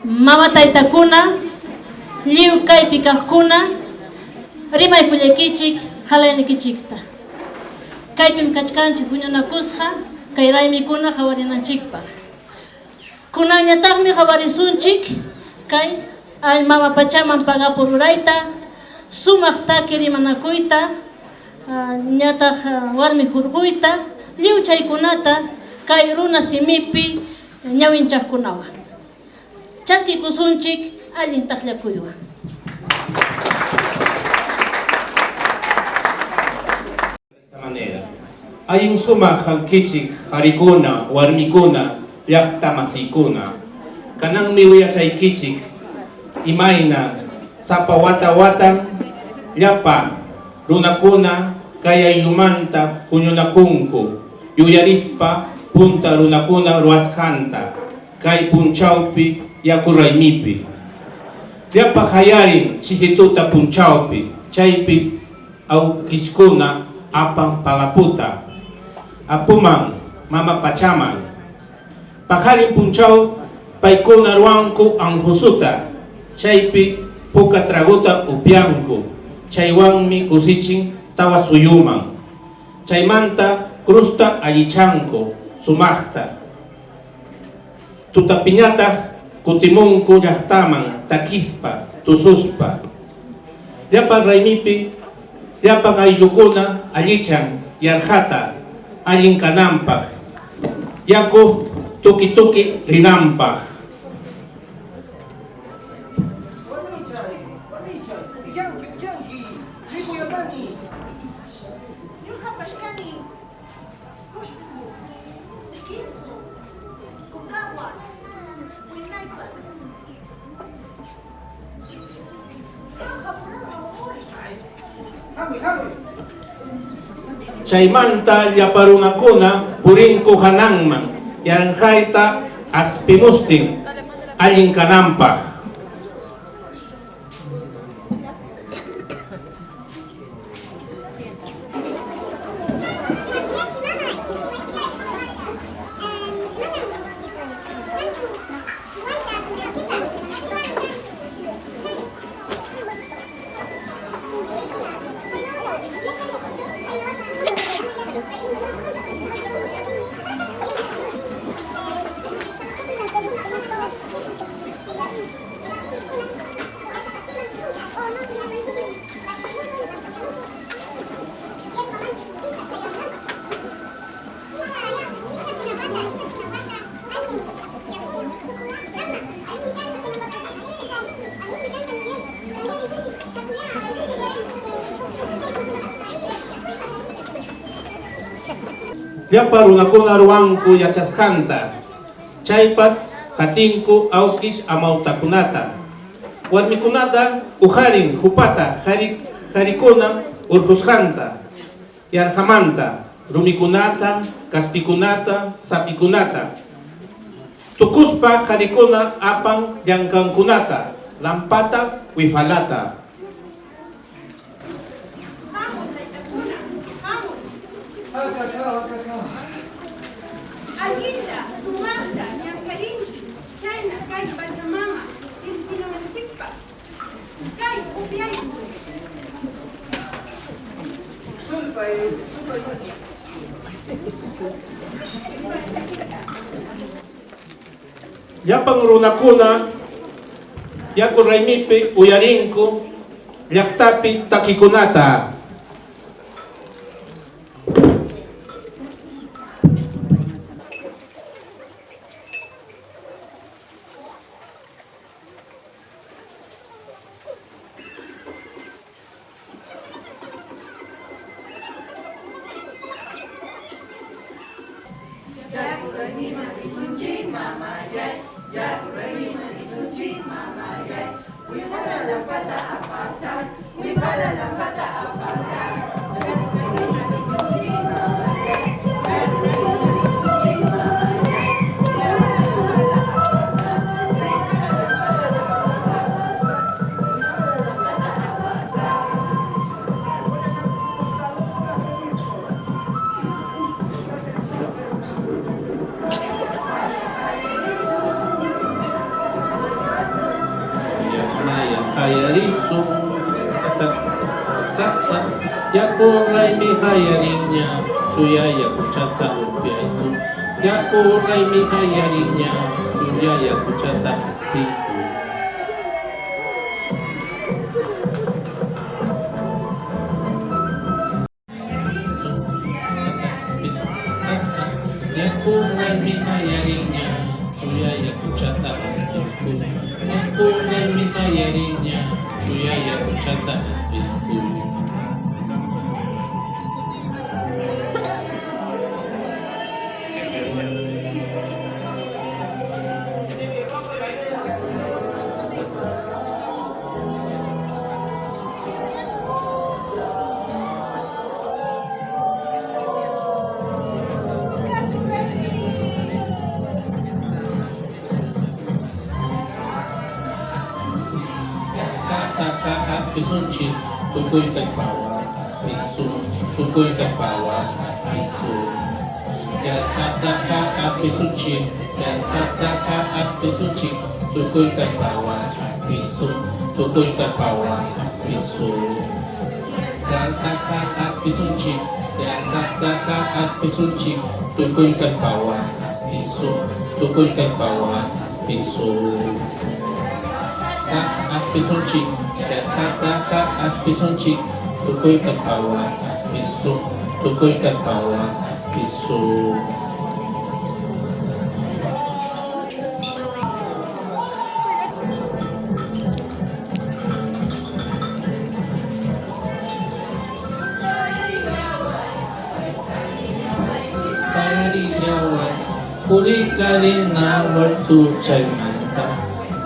Mama taytakuna, lliw kaypi kaqkuna, rimaykullaykichik halaynikichikta. Kaypim kachkanchik huñunakusqa kay raymikuna qawarinanchikpaq. Kunanñataqmi qawarisunchik kay mama pachaman pagapu rurayta, sumaq taki rimanakuyta, ñataq warmi hurquyta, lliw chaykunata kay runa simipi ñawinchaqkunawan. Chaskikusunchik allin taqllakuywan. Esta manera. Allin sumaq hankichik qarikuna, warmikuna, llaqta masiykuna. Kananmi willasaykichik imayna sapa wata watan llapa runakuna kay ayllumanta huñunakunku yuyarispa punta runakuna ruwasqanta kay punchawpi yaku raymipi. Llapa hayarin chisi tuta punchawpi, chaypis awkiskuna apan palaputa apuman mama pachaman. Paqarin punchaw paykuna ruwanku anqusuta, chaypi puka traguta upyanku, chaywanmi kusichin tawa suyuman. Chaymanta cruzta allichanku sumaqta. Tutapiñataq kutimunku llaqtaman takispa, tususpa. Llapa raymipi llapan ayllukuna allichan yarqata allin kananpaq, yaku tuki-tuki rinanpaq. Chaymanta llapa runakuna purinku hananman yarqayta aspimustin allin kananpaq. Llapa runakuna ruwanku yachasqanta, chaypas qatinku awkish amawtakunata. Warmikunata uqarin hupata qarikuna urqusqanta, yarqamanta, rumikunata, kaspikunata, sapikunata. Tukuspa qarikuna apan llankankunata, lampata, wifalata. Hamuy taytakuna, hamuy. Allinta, sumaqta ñankarinki, chayna kay Pachamama riqsinanchikpaq. Kay upyayku. Llapan runakuna yaku raymipi uyarinku llaqtapi takikunata. Hayarisun Kasa yaku raymi hayarinña chuya yakuchata upyayku. Yaku raymi hayarinña chuya yakuchata aspiyku. Yaku raymi hayarinña chuya yakuchata aspiyku. Yaku raymi hayarinña chuya yakuchata aspiyku. Ka aspisunchik tukuy kallpawan aspisun, tukuy kallpawan aspisun. Yarqataqa aspisunchik, yarqataqa aspisunchik, tukuy kallpawan aspisun, tukuy kallpawan aspisun. Yarqataqa aspisunchik, yarqataqa aspisunchik, tukuy kallpawan aspisun, tukuy kallpawan aspisun. Ka aspisunchik, yarqataqa aspisunchik, tukuy kallpawan aspisun, tukuy kallpawan aspisun. Tarillaway, qurikarina watuchaymanta,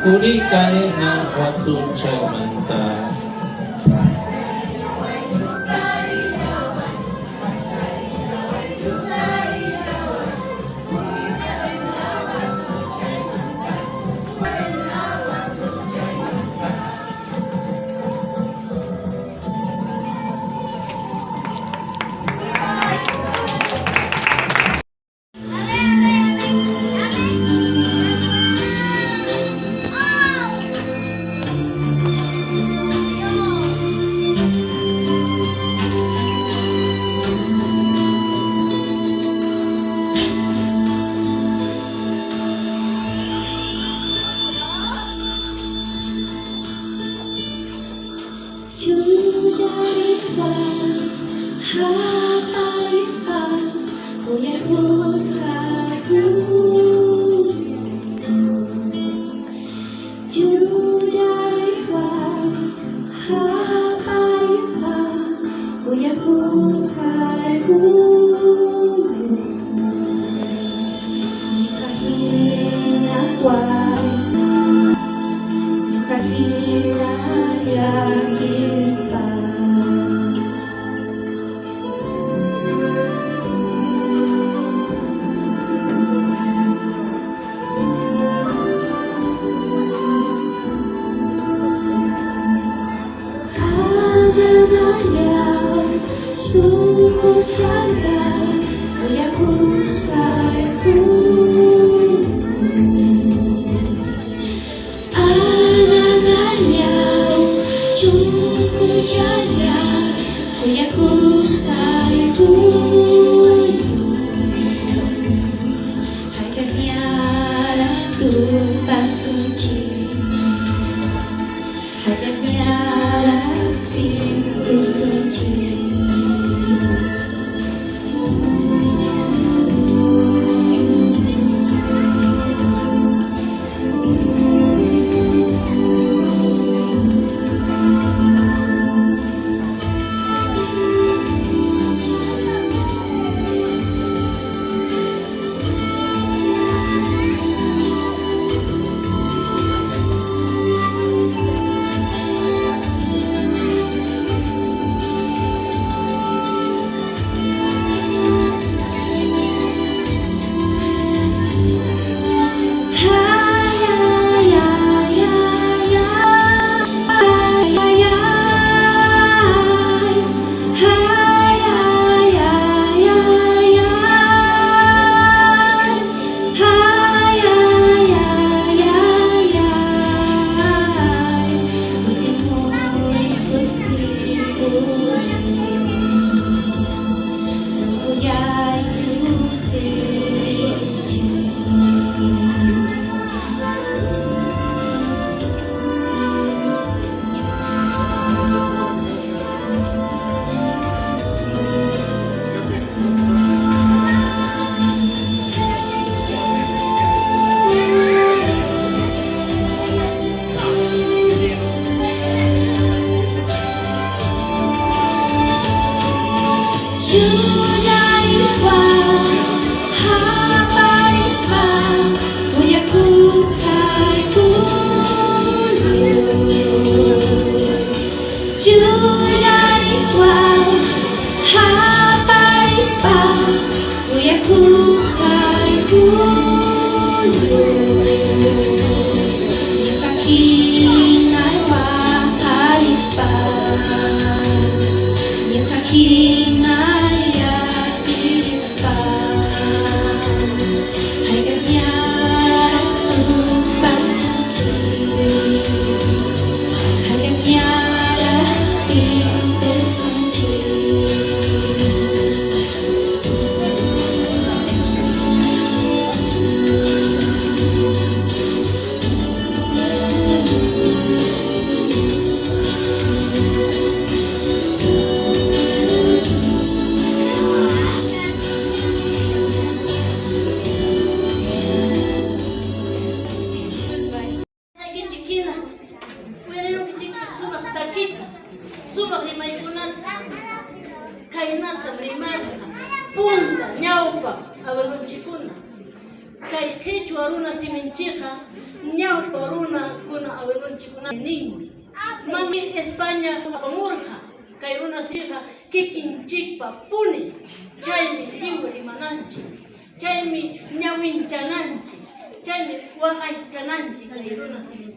qurikarina watuchaymanta. Yuyariwan hatarispa kuyakusqayku. Yuyariwan hatarispa kuyakusqayku. Ñuqa hina warispa, ñuqa hina llakispa. Ananayaw, sunquchallaw, kuyakusqayku. Ananayaw, sunquchallaw, kuyakusqayku. Hayk'aqñaraq tupasunchik, hayk'aqñaraq tinkusunchik. Sumaq rimaykunata kaynatam rimarqa punta ñawpaq abuelonchikkuna. Kay qhichwa runa siminchikqa ñawpa runakuna abuelonchikkuna ninmi. Mani España apamurqa kay runa simiqa kikinchikpa puni, chaymi lliw rimananchik, chaymi ñawinchananchik, chaymi waqaychananchik kay runa siminchik.